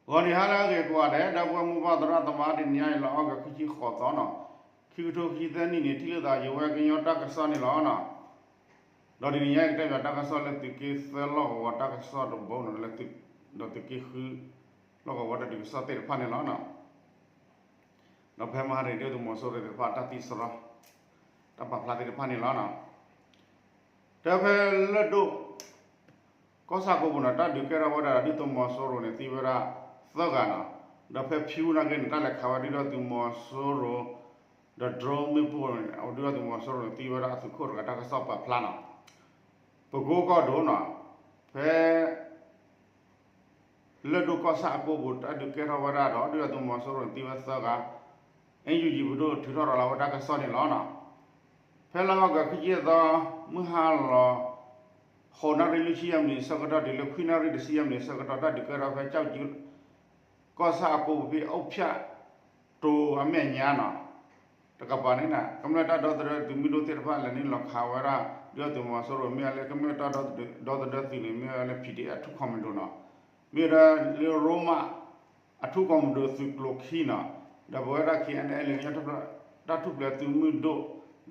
ဂီၤနံၤဟါလၢအဂ့ၤကိးဂၤဒဲး ဒီပုၢ်ဝဲၢ်မိၢ်ပၢ်သရၣ်သမါ တနံၤညါအံၤ လၢအီကူးခံဆံဃိးသီနီၤ, ခံကထိခံဆံသၢနံၣ်န့ၣ် ထံၣ်လိာ်သးယဝဲကညီတၢ်ကစီၣ်န့ၣ်လီၤနီၤ. ဒီးတနံၤညါအံၤ ကတဲဘၣ်တၢ်ကစီၣ်လၢသုးက့သၢလီၢ်ကဝီၤတၢ်ကစီၣ်တဘိနီၤ, ဒီးသုးက့ဃုလီၢ်ကဝီၤတၢ်ဒုးကစီၣ်သ့ၣ်တဖၣ်န့ၣ်လီၤနီၤ. ဒီးဖဲမဟါန့ၣ် ဒုၣ်ဒါသုးမီၤစိရိၤသ့ၣ်တဖၣ် တၢ်သံစရီ တၢ်ပာ်ဖျါသ့ၣ်တဖၣ်န့ၣ်လီၤနီၤ. တဲဖဲလၢၢ်ဒိၣ် ကီၢ်ဆၣ်အကိပူၤနီၤ တၢ်ဒုးကဲထီၣ်ဝဲဒၣ်ဒီး ဒုၣ်ဒါသုးမီၤစိရိၤန့ၣ်သံဝဲဒၣ်သၢဂၤနီၤ. ဒီးဖဲဖၠူနာ်က့န့ၣ် တၢ်လဲၤခးဝဲဒၣ်ဒုၣ်ဒါသုးမီၤစိရိၤ ဒီး drone မ့ၣ်ပိၢ်န့ၣ် ဒုၣ်ဒါသုးမီၤစိရိၤန့ၣ်သံဝဲဒၣ်အသုးခိၣ်တဂၤ တၢ်ကစီၣ်ပာ်ဖျါနီၤ. ပကိကီၢ်ဒိၣ်နီၤ ဖဲ လၢၢ်ဒိၣ်ကီၢ်ဆၣ်အကိပူၤ တၢ်ဒုးကဲထီၣ်ဝဲဒၣ်ဒီး ဒုၣ်ဒါသုးမီၤစိရိၤန့ၣ်သံဝဲသၢဂၤ, အ့ၣ်ယူၣ်ယံၣ် ပဒိၣ်ထုးထီၣ်ရၤလီၤဝဲတၢ်ကစီၣ်န့ၣ်လီၤနီၤ. ဖဲလါအီကူးခံဆံသီ မုၢ်ဟါလီၤ ဃိးနၣ်ရံၣ်လွံၢ်ဆံယဲၢ်မံးနံးအဆၢကတီၢ် တုၤလၢခွံနၣ်ရံၣ်တဆံယဲၢ်မံးနံးအဆၢကတီၢ် တၢ်ဒုးကဲထီၣ်ဖဲကၠီၣ်ကၠံ ကီၢ်ဆၣ်အကိပူၤဖဲအူဖၠၣ်တိၤအမဲာ်ညါနီၤ. တကပၤန့ၣ် ကမျၢၢ်တၢ်ဒီသဒၢသုးမုၢ်ဒိၣ်သ့ၣ်တဖၣ် လဲၤနုာ်လီၤခးဝဲဒၣ် ဒုၣ်ဒါသုးမီၤစိရိၤ မ့ၢ်ဝဲလၢကမျၢၢ်တၢ်ဒီသဒၢသုးန့ၣ် မ့ၢ်ဝဲလၢ P D F အထူး commando နီၤ, မ့ၢ်ဝဲဒၣ်လၢရိမး အထူး commando သုးကျိၤခံနီၤ, ဒီးပဝဲဒၣ် K N L ကညီ တၢ်ထူၣ်ဖျဲးသုးမုၢ်ဒိၣ်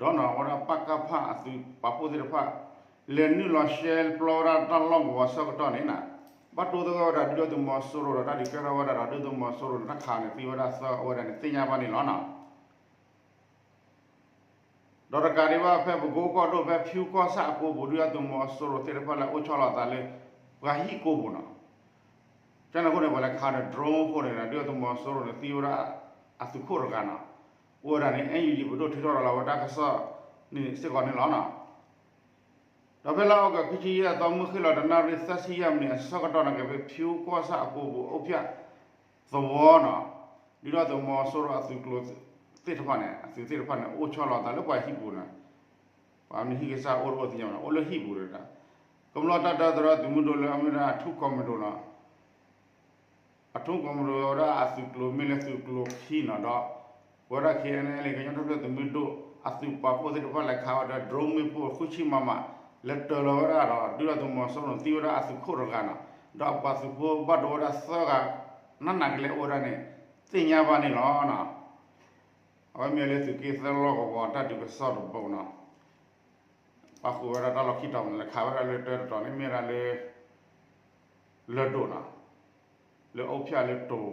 ဒီးနီၤ အဝဲဒၣ် ပကဖ အသုးပာ်ဖှိၣ်သ့ၣ်တဖၣ် လဲၤနုာ်လီၤရှဲပျီဝဲဒၣ်တၢ်လီၢ်ကဝီၤအဆၢကတီၢ်န့ၣ်နီၤ, ဘၣ်တိသဂၢၢ်ဝဲဒၣ်ဒုၣ်ဒါသုးမီၤစိရိၤဒီး တၢ်ဒုးကဲထီၣ်ဝဲဒၣ်ဒီး ဒုၣ်ဒါသုးမီၤစိရိၤန့ၣ် တၢ်ခးန့ၣ်သံဝဲဒၣ်သၢဂၤဝဲဒၣ်န့ၣ် သ့ၣ်ညါဘၣ်န့ၣ်လီၤနီၤ. ဒီးတကးဒံးဘၣ် ဖဲပကိကီၢ်ဒိၣ် ဖဲဖၠူကီၢ်ဆၣ်အကိပူၤ ဒုၣ်ဒါသုးမီၤစိရိၤသ့ၣ်တဖၣ်လၢအအိၣ်ဆီလီၤအသးလၢ ပှၤဟံၣ်ကိပူၤနီၤ, ကန့ၣ်အဃိန့ၣ် ပှၤလဲၤခးဒီး drone အဃိန့ၣ်ဒီး ဒုၣ်ဒါသုးမီၤစိရိၤန့ၣ်သံဝဲဒၣ်အသုးခိၣ်တဂၤနီၤ, အိၣ်ဝဲဒၣ်န့ၣ် အ့ၣ်ယူၣ်ယံၣ် ပဒိၣ်ထုးထီၣ်ရၤလီၤဝဲတၢ်ကစီၣ်န့ၣ်စ့ၢ်ကီးန့ၣ်လီၤနီၤ. ဒီးဖဲလါအီကူးခံဆံယဲၢ်သီ မုၢ်ဃ့ၢ်လီၤတနၣ်ရံၣ်သၢဆံယဲၢ်မံးနံးအဆၢကတီၢ်န့ၣ် ကဖဲဖၠူကီၢ်ဆၣ်အကိပူၤအူဖၠၣ်သဝီနီၤ, ဒုၣ်ဒါသုးမီၤစိရိၤအသုးကျိၤသ့ၣ်တဖၣ်န့ၣ် အသုးသ့ၣ်တဖၣ်န့ၣ် အိၣ်ဆီလီၤအသးလၢပှၤဟံၣ်ပူၤန့ၣ်, ပှၤမ့ၢ်ဟံၣ်ကစၢ်အိၣ်တအိၣ်သ့ၣ်ညါဘၣ်နီၤ, အိၣ်လၢဟံၣ်ပူၤဒီး ကမျၢၢ်တၢ်ဒီသဒၢသုးမုၢ်ဒိၣ်လၢအမ့ၢ်ဒၣ်အထူး commando နီၤ အထူး commando ဝဲဒၣ်အသုးကျိၤမ့ၢ်လၢသုးကျိၤခံနီၤဒီး ပဝဲဒၣ် K N L ကညီတၢ်ထူၣ်ဖျဲးသုးမုၢ်ဒိၣ် အသုးပာ်ဖှိၣ်သ့ၣ်တဖၣ်လဲၤခးဝဲဒီး drone မ့ၣ်ပိၢ်ဃုဆံ မမ လဲၤတၢၤလီၤဝဲဒၣ်ဒီး ဒုၣ်ဒါသုးမီၤစိရိၤန့ၣ်သံဝဲဒၣ်အသုးခိၣ်တဂၤနီၤ, ဒီးအပှၤသုးဖိဘၣ်ဒိဝဲဒၣ်သၢဂၤ နးနးကလဲာ်အိၣ်ဝဲဒၣ်န့ၣ် သ့ၣ်ညါဘၣ်န့ၣ်လီၤနီၤ. အဝဲမ့ၢ်လၢသုးက့သၢလီၢ်ကဝီၤတၢ်ဒုးကစီၣ်တဘိနီၤ, ပာ်ဃုာ်ဝဲဒၣ်တၢ်လီၢ်ခံတီၤန့ၣ် လဲၤခးဝဲဒၣ်လၢတၢတတီၤန့ၣ် မ့ၢ်ဝဲဒၣ်လၢ လၢၢ်ဒိၣ်နီၤ, လၢအူဖၠၣ်လၢတိၤ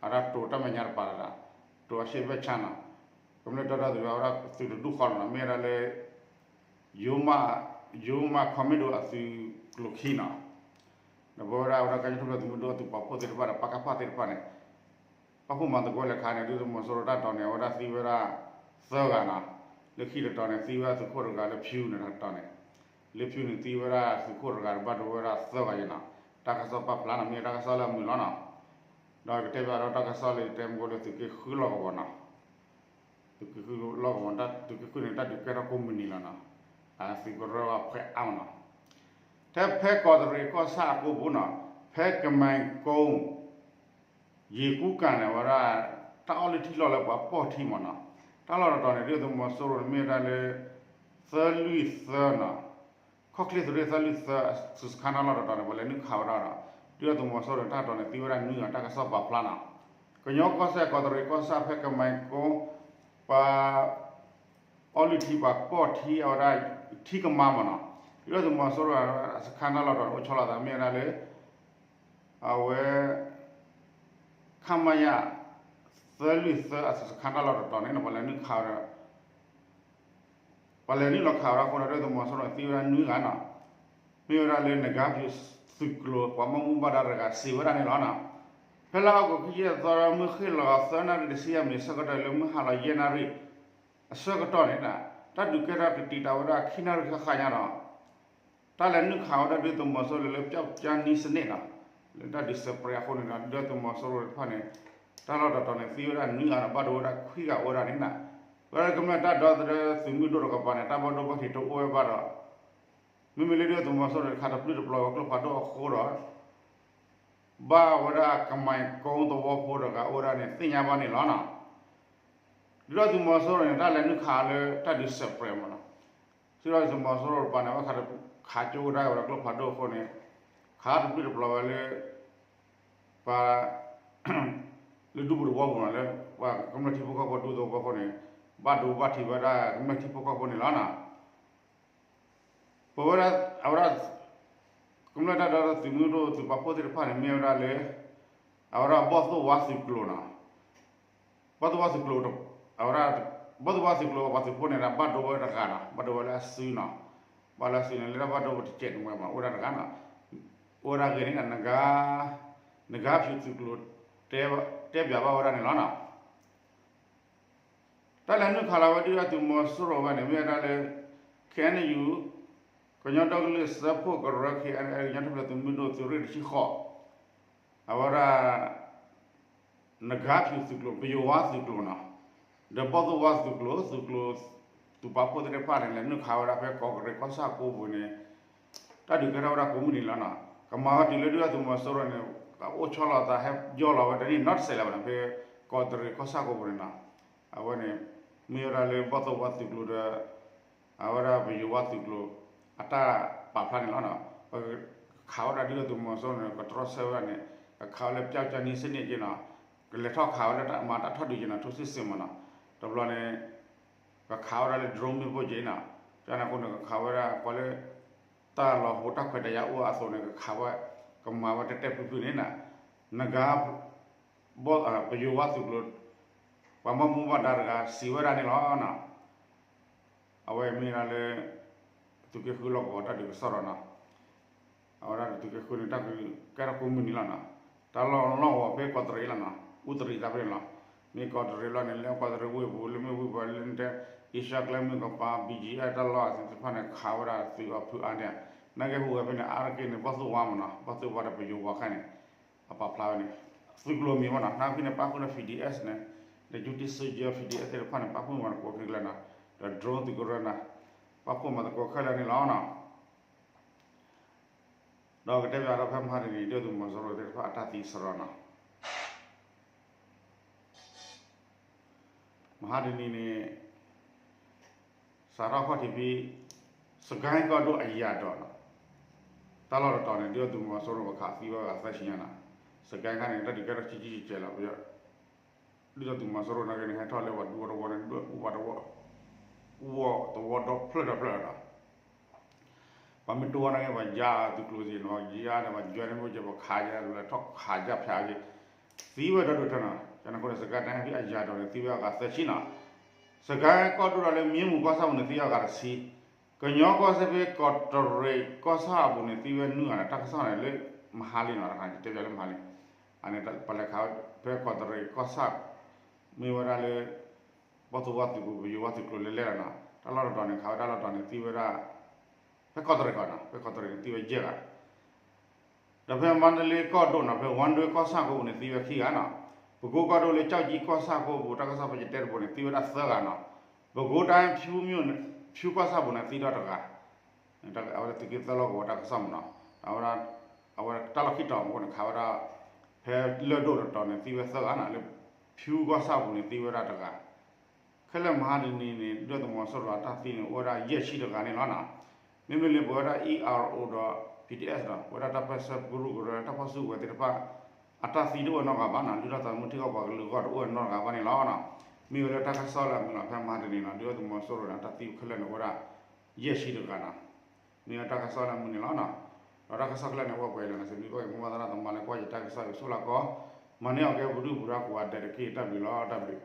အတၢ်တိၤတၢ်မဲာ်ညါတပၤလၢ်ဒီး တိၤအရှေ့ဘက်ခြမ်းနီၤ, ကမျၢၢ်တၢ်ဒီသဒၢဝဲဒၣ်သုးတဒူၣ်ဃီလီၤနီၤ, မ့ၢ်ဝဲဒၣ်လၢ ယိမး ယိမး commando အသုးကျိၤခံနီၤ, ဒီးပဝဲဒၣ် အဝဲဒၣ်ကညီတၢ်ထူၣ်ဖျဲးသုးမုၢ်ဒိၣ်အသုးပာ်ဖှိၣ်သ့ၣ်တဖၣ်ဒီး ပကဖ သ့ၣ်တဖၣ်န့ၣ် ပာ်ဖှိၣ်မၤသကိးလဲၤခးန့ၣ် ဒုၣ်ဒါသုးမီၤစိရိၤတၢ်တီၤန့ၣ် အဝဲဒၣ်သံဝဲဒၣ်သၢဂၤနီၤ, လၢခံတတီၤန့ၣ် သံဝဲဒၣ်သုးခိၣ်တဂၤလၢဖၠူန့ၣ်တတီၤန့ၣ်, လၢဖၠူန့ၣ်သံဝဲဒၣ်သုးခိၣ်တဂၤ ဘၣ်ဒိဝဲဒၣ်သၢဂၤယဲနီၤ, တၢ်ကစီၣ်ပာ်ဖျါနီၤ မ့ၢ်တၢ်ကစီၣ်လၢအမုာ်လီၤနီၤ, ဒီးကတဲဘၣ်ဒီးတၢ်ကစီၣ်လၢယတဲမ့ၢ်ကိးလၢသုးက့ဃုလီၢ်ကဝီၤနီၤ, သုးက့ဃုလီၢ်ကဝီၤ သုးက့ဃုန့ၣ် တၢ်ဒုးကဲထီၣ်ကိးမုၢ်နံၤလီၤနီၤ, သုးကရၢအဖှဲးအါမးနီၤ, ထဲဖဲကီးတရံးကီၢ်ဆၣ်အကိပူၤနီၤ, ဖဲကမဲၣ်ကိ ယ့ၤကူကၣ်န့ၣ် အဝဲဒၣ် တၢ်အီၣ်လုၢ်ထံလီၢ်လၢပှၤပီၢ်ထံမးနီၤ, တၢ်လီၢ်တတီၤန့ၣ် ဒုၣ်ဒါသုးမီၤစိရိၤန့ၣ် မ့ၢ်ဝဲဒၣ်လၢ သၢလွံၢ်သၢနီၤ, ခီၣ်ချ့သုးရ့ၣ်သၢလွံၢ်သၢ အသုးစခါတၢ်လီၢ်တတီၤန့ၣ် ပှၤလဲၤနုာ်ခးဝဲဒၣ်ဒီး ဒုၣ်ဒါသုးမီၤစိရိၤန့ၣ် တၢ်တီၤန့ၣ် သံဝဲဒၣ်နွံဂၤ တၢ်ကစီၣ်ပာ်ဖျါနီၤ, ကညီကီၢ်စဲၣ်ကီးတရံးကီၢ်ဆၣ်ဖဲကမဲၣ်ကိ ပှၤ အီၣ်လုၢ်ထံပှၤပီၢ်ထံအဝဲဒၣ် ထံကမါမးနီၤ, ဒုၣ်ဒါသုးမီၤစိရိၤအစခါတၢ်လီၢ်တတီၤန့ၣ် အိၣ်ဆီလီၤသးမ့ၢ်ဝဲဒၣ်လၢ အဝဲ ခမရ သၢလွံၢ်သၢ အသုးစခါတၢ်လီၢ်တတီၤန့ၣ် ပှၤလဲၤနုာ်ခးဝဲဒၣ် ပှၤလဲၤနုာ်လီၤခးဝဲဒၣ်အဃိဒီး ဒုၣ်ဒါသုးမီၤစိရိၤန့ၣ်သံဝဲဒၣ်နွံဂၤနီၤ, မ့ၢ်ဝဲဒၣ်လၢနဂါဖၠူသုးကျိၤ ပှၤဘၣ်မူဘၣ်ဒါတဂၤစံးဝဲဒၣ်န့ၣ်လီၤနီၤ, ဖဲလါအီကူးခံဆံယဲၢ်သီ မုၢ်ဃ့ၢ်လီၤသၢနၣ်ရံၣ်တဆံယဲၢ်မံးနံးဆၢကတီၢ် လၢမုၢ်ဟါလီၤယဲၢ်နၣ်ရံၣ် အဆၢကတီၢ်န့ၣ် တၢ်ဒုးကဲထီၣ်ကတံာ်တာ်ဝဲဒၣ်ခံနၣ်ရံၣ်ဃၣ်ဃၣ်ညါဒီး တၢ်လဲၤနုာ်ခးဝဲဒၣ်ဒုၣ်ဒါသုးမီၤစိရိၤလၢ ပျောက်ကျားနည်းစနစ်နီၤ, လၢတၢ်ဒုးစဲးပြဲးအဃိန့ၣ်ဒီး ဒုၣ်ဒါသုးမီၤစိရိၤတဖၣ်န့ၣ် တၢ်လီၢ်တတီၤန့ၣ် သံဝဲဒၣ်နွံဂၤဒီး ဘၣ်ဒိဝဲဒၣ်ခွံဂၤအိၣ်ဝဲဒၣ်န့ၣ်နီၤ, ဝဲဒၣ်ကမျၢၢ်တၢ်ဒီသဒၢသုးမုၢ်ဒိၣ်တကပၤန့ၣ် တၢ်ဘၣ်ဒိဘၣ်ထံးတအိၣ်ဝဲဘၣ်ဒီး မ့မ့ၢ်လၢဒုၣ်ဒါသုးမီၤစိရိၤန့ၣ် ခးတပျုၢ်တပျီၤဝဲကျိဖးဒိၣ်အဃိဒီး ဘၣ်ဝဲဒၣ်ကမဲၣ်ကိသဝီဖိတဂၤအိၣ်ဝဲဒၣ်န့ၣ် သ့ၣ်ညါဘၣ်န့ၣ်လီၤနီၤ, ဒုၣ်ဒါသုးမီၤစိရိၤန့ၣ် တၢ်လဲၤနုာ်ခးလၢတၢ်ဒုးစဲးပြဲးမးနီၤ, ဒုၣ်ဒါသုးမီၤစိရိၤတပၤန့ၣ် ဝဲခးခးကၠိကဒါဝဲဒီးကျိဖးဒိၣ်အဃိန့ၣ် ခးတပျုၢ်တပျီၤဝဲလၢ ပှၤ လၢဒူပူၤသဝီပူၤနီၤ လၢပှၤကမျၢၢ်ထံဖိကီၢ်ဖိဒူသဝီဖိန့ၣ် ဘၣ်ဒိဘၣ်ထံးဝဲဒၣ်ကမျၢၢ်ထံဖိကီၢ်ဖိန့ၣ်လီၤနီၤ. ပဝဲဒၣ် အဝဲဒၣ် ကမျၢၢ်တၢ်ဒီသဒၢသုးမုၢ်ဒိၣ်သုးပာ်ဖှိၣ်သ့ၣ်တဖၣ်န့ၣ် မ့ၢ်ဝဲဒၣ်လၢ အဝဲဒၣ်ဘီၣ်သိၣ်ဝါသုးကျိၤနီၤ. ဘီၣ်သိၣ်ဝါသုးကျိၤ အဝဲဒၣ် ဘီၣ်သိၣ်ဝါသုးကျိၤပှၤသုးဖိန့ၣ်ဒီး ဘၣ်ဒိဝဲတဂၤနီၤ ဘၣ်ဒိဝဲလၢအစုနီၤ. ဘၣ်လၢအစုန့ၣ် လၢတၢ်ဘၣ်ဒိဝဲတစဲးတမှဲဘၣ် အိၣ်ဝဲဒၣ်တဂၤနီၤ. အိၣ်ဝဲဒၣ်ဂ့ၤန့ၣ် နဂါဖၠူသုးကျိၤ တဲပၠးဘၣ်ဝဲဒၣ်န့ၣ်လီၤနီၤ. တၢ်လဲၤနုာ်ခးလီၤဝဲဒုၣ်ဒါသုးမီၤစိရိၤဝဲန့ၣ် မ့ၢ်ဝဲဒၣ်လၢ ခ့ၣ်အဲၣ်ယူၣ် ကညီဒီကလုာ်စၢဖှိၣ်ကရၢ ခ့ၣ်အဲၣ်ယူၣ် ကညီထူၣ်ဖျဲးသုးမုၢ်ဒိၣ်သုးရ့ၣ်တဆံဃိး အဝဲဒၣ် နဂါဖၠူသုးကျိၤ ပယိၤဝါသုးကျိၤနီၤ ဒီးဘီၣ်သိၣ်ဝါသုးကျိၤ သုးကျိၤ သုးပာ်ဖှိၣ်သ့ၣ်တဖၣ်န့ၣ် လဲၤနုာ်ခးဝဲဒၣ်ဖဲကီးကရ့းကီၢ်ဆၣ်ကိးပူၤန့ၣ် တၢ်ဒုးကဲထီၣ်ဝဲဒၣ်ကိးမုၢ်နံၤလီၤနီၤ. ကမၤဝဲတုၤလၢဒုၣ်ဒါသုးမီၤစိရိၤန့ၣ် အိၣ်ဆီလီၤအသးဟဲယီၢ်လီၤဝဲတန့ၢ်နီတစဲးလၢၤဘၣ်နီၤ ဖဲကီးကရ့းကီၢ်ဆၣ်ကိးပူၤန့ၣ်နီၤ. အဝဲန့ၣ် မ့ၢ်ဝဲဒၣ်လၢဘီၣ်သိၣ်ဝါသုးကျိၤဒီး အဝဲဒၣ်ပယိၤဝါသုးကျိၤ အတၢ်ပာ်ဖျါန့ၣ်လီၤနီၤ. ပခးဝဲဒၣ်ဒုၣ်ဒါသုးမီၤစိရိၤန့ၣ် ကတြီဆၢဝဲဒၣ်န့ၣ် ကခးဝဲလၢပျီကၠီနံၤစနစ်က့နီၤ. ကလဲၤထီၣ်ခးဝဲလၢတၢ်မၤတၢ်ထီၣ်ဒုးက့နီၤ ထိုးစစ်ဆင်မးနီၤ. တဘျီန့ၣ် ကခးဝဲဒၣ်လၢ drone မ့ၣ်ပိၢ်က့နီၤ. ကန့ၣ်အဃိန့ၣ် ကခးဝဲဒၣ်ကွၢ်လၢ တၢ်လီၤဟိတၢ်ခွဲးတၢ်ယာ်အိၣ်အသိးန့ၣ် ကခးဝဲ ကမၤဝဲတဲတဲဖုဖုန့ၣ်နီၤ. နဂါ ပယိၤဝါသုးကျိၤ ပှၤဘၣ်မူဘၣ်ဒါတဂၤစံးဝဲဒၣ်န့ၣ်လီၤနီၤ. အဝဲမ့ၢ်ဒၣ်လၢ သုးက့ဃုလီၢ်ကဝီၤတၢ်ဒုးကစီၣ်ဒီးနီၤ. အဝဲဒၣ်သုးက့ဃုန့ၣ် တၢ်ကဲထီၣ်ကိးမုၢ်နံၤလီၤနီၤ. တၢ်လီၢ်လီၢ်ကဝီၤဖဲကီးတရံးလီၤနီၤ အူတရံးသးဖဲန့ၣ်လီၤ. မ့ၢ်ကီးတရံးလီၤန့ၣ် လၢကီးတရံးဝ့ၢ်ပူၤ လၢမ့ၣ်ဝ့ၢ်ပူၤ လၢနတဲ အ့ရှါကျဲမုၢ်ကပၤ ဘံကၠံအဲၣ် တၢ်လီၢ်သ့ၣ်တဖၣ်န့ၣ် ခးဝဲဒၣ်သုးအဖုအါန့ၣ် နာ်က့ဟူးဂဲၤဖဲန့ၣ် အါတက့ၢ်န့ၣ် ဘီၣ်သိၣ်ဝါမးနီၤ ဘီၣ်သိၣ်ဝါဒီးပယိၤဝါခဲန့ၣ် အပာ်ဖျါဝဲန့ၣ် သုးကျိၤမံၤမးနီၤ နာ်က့န့ၣ် ပာ်ဖှိၣ်န့ၣ် ဖံးဒံးအ့ၣ်န့ၣ် ဒီး ယူးတံၢ်စၢကၠၢ ဖံးဒံးအ့ၣ်သ့ၣ်တဖၣ်န့ၣ် ပာ်ဖှိၣ်မၤသကိးခဲကျဲနီၤ ဒီး drone သုးကရၢနီၤ ပာ်ဖှိၣ်မၤသကိးခဲလၢာ်န့ၣ်လီၤနီၤ. ဒီးကတဲဘၣ်ဒီးဖဲမဟါတနံၤ ဒုၣ်ဒါသုးမီၤစိရိၤသ့ၣ်တဖၣ်အတၢ်သံစရီနီၤ မဟါတနံၤန့ၣ် စးထီၣ်ခီၣ်ထံးဖဲ စကဲကီၢ်ဒိၣ်အယၤဒီးနီၤ တၢ်လီၢ်တတီၤန့ၣ် ဒုၣ်ဒါသုးမီၤစိရိၤပခးသံဝဲဂၤသၢဆံညါနီၤ စကဲခါန့ၣ် တၢ်ဒုးကဲထီၣ်ဆံဆံကဲလီၤ ဒုၣ်ဒါသုးမီၤစိရိၤနာ်က့န့ၣ် ဟဲထီၣ်လၢပှၤဒူသဝီန့ၣ် ဒွဲၣ်အူပှၤသဝီ အူဝဲသဝီဒီဖျၢၣ်ဒီဖျၢၣ်နီၤ ပှၤမ့ၢ်တိၢ်ဝဲနာ်က့ ပှၤယါသုးကျိၤစ့ၢ်နီၤ ယါဒီးပှၤယွဲန့ၣ်မ့ၢ်ကဲ ပှၤခးယါလၢထီၣ်ခးယါဖၣ်က့ သံဝဲဒီဒိၣ်ထၢနီၤ ကန့ၣ်အဃိန့ၣ် စကဲတဟဲဖဲအယၤဒီးန့ၣ် သံဝဲအဂၤသၢဆံနီၤ စကဲကီၢ်ဒိၣ်ဒီးလၢမံမူၤကီၢ်ဆၣ်ပူၤန့ၣ် သံဝဲအဂၤတဆံ ကညီကီၢ်စဲၣ်ဖဲကီးတရံးကီၢ်ဆၣ်အပူၤန့ၣ် သံဝဲနွံဂၤန့ၣ် တၢ်ကစီၣ်န့ၣ်လၢမဟါလံနီၤ တခါန့ၣ် တဲပၠးလၢမဟါလံ အန့ၣ် ပလဲၤခးဝဲဖဲကီးတရံးကီၢ်ဆၣ် မ့ၢ်ဝဲဒၣ်လၢ ဘီၣ်သိၣ်ဝါသုးကျိၤ ပယိၤဝါသုးကျိၤလဲၤလဲၣ်လီၤနီၤ တၢ်လီၢ်တတီၤန့ၣ် ခးဝဲတၢ်လီၢ်တတီၤန့ၣ် သံဝဲဒၣ် ဖဲကီးတရံးကီးနီၤ ဖဲကီးတရံးန့ၣ် သံဝဲယဲၢ်ဂၤ ဒီးဖဲမါတလ့ကီၢ်ဒိၣ်နီၤ ဖဲဝၣ်ဒွဲကီၢ်ဆၣ်ကိးပူၤန့ၣ် သံဝဲခံဂၤနီၤ ပကိကီၢ်ဒိၣ်လၢကၠီၣ်ကၠံကီၢ်ဆၣ်ကိးပူၤ တၢ်ကစီၣ်ဖဲယတဲတဘိန့ၣ် သံဝဲဒၣ်သၢဂၤနီၤ ပကိတၢ်ဖၠူမ့ၢ် ဖၠူကီၢ်ဆၣ်ပူၤန့ၣ် သံဒီးတဂၤ အဝဲဒၣ်သုးက့သၢလီၢ်ကဝီၤတၢ်ကစီၣ်မးနီၤ အဝဲဒၣ် အဝဲတၢ်လီၢ်ခံတီၤမးအဃိန့ၣ် ခးဝဲဒၣ် ဖဲလၢၢ်ဒိၣ်တတီၤန့ၣ် သံဝဲသၢဂၤနီၤ လၢဖၠူကီၢ်ဆၣ်ပူၤန့ၣ် သံဝဲဒၣ်တဂၤ ခဲလၢာ်မဟါတနံၤန့ၣ် ဒုၣ်ဒါသုးမီၤစိရိၤအတၢ်သံန့ၣ် အိၣ်ဝဲဒၣ်ယဲၢ်ဆံတဂၤန့ၣ်လီၤနီၤ. မ့မ့ၢ်လၢပဝဲဒၣ် အံၣ်အါအိၣ်ဒီး ပံၤဒံးအ့ၣ်နီၤ ပဝဲဒၣ်တၢ်ပၢၢ်ဆၢကရူၢ်ကရၢ တၢ်ဖီၣ်စုကဝဲၤသ့ၣ်တဖၣ် အတၢ်သံတအိၣ်နီတဂၤဘၣ်နီၤ လုၢ်ထီၣ်သးသမူထံကီၢ်ပှၤကလုာ်အဂီၢ်တအိၣ်နီတဂၤဘၣ်န့ၣ်လီၤနီၤ. မ့ၢ်ဝဲလၢတၢ်ကစီၣ်လၢအမုာ်နီၤ ဖဲမဟါတနံၤနီၤ ဒုၣ်ဒါသုးမီၤစိရိၤန့ၣ် အတၢ်သံခဲလၢာ်န့ၣ်အိၣ်ဝဲဒၣ် ယဲၢ်ဆံတဂၤနီၤ မ့ၢ်ဝဲတၢ်ကစီၣ်လၢအမုာ်န့ၣ်လီၤနီၤ. ဒီးတၢ်ကစီၣ်ခဲလၢာ်န့ၣ် အိၣ်ပှဲၤလၢာ်နီၤ စံးဘျုးဘၣ်က့ၤမိၢ်ပၢ်သရၣ်သမါလၢ ကွၢ်ယတၢ်ကစီၣ်အံၤ ဆိလၢကီး မၤန့ၢ်အီၤကဲပဒုၣ်ပဒါကိးဂၤဒဲးတက့ၢ် တၢ်ဘျုးလီၤ တၢ်ဘျုး